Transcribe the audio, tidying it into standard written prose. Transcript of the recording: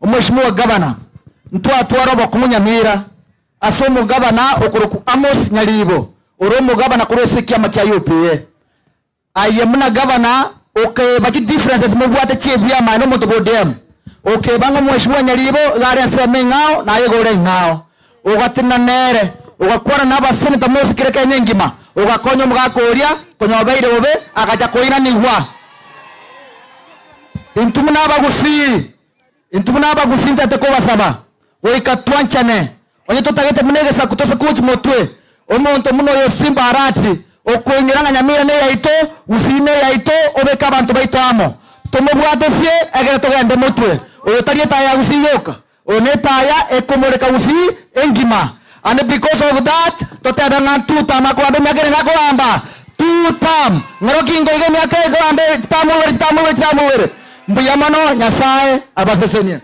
Omweshimiwa gavana, ntwatwara obokong'u Nyamira ase omogavana okorokwa Amos Nyaribo, ore omogavana korwa ase ekiama kia UPA. Aye buna gavana okeba chi differences mobwate chi'ebiama aye nomonto bwa ODM. Okeba ng'a omweshimiwa Nyaribo iga are ensemo eng'ao naye iga ore eng'ao. Ogatenena nere, ogakwana na abaseneta bonsi kera Kenya engima, ogakonya omogaka oria konya obeire bobe agacha koiranigwa. Intwe buna abagusii, intwe buna abagusii ntete kobasaba, goika twanchane, onye totagete buna egesaku tose gochi motwe, omonto buna oyo Simba Arati, okoinyora ng'a Nyamira neyaito, Gusii neyaito, obeke abanto baito amo, tomobwatesie egere togende motwe. Oyo tari etaya ya Gusii yoka, Oyo netaya ekomoreka gusii engima and because of that totebe ng'a two term akogamba emiaka ere ng'akogamba two term ng'oro ki nkoiga emiaka ekogamba chitamu ibere chitamu ibere chitamu ibere mbuya mono Nyasaye abasesenie.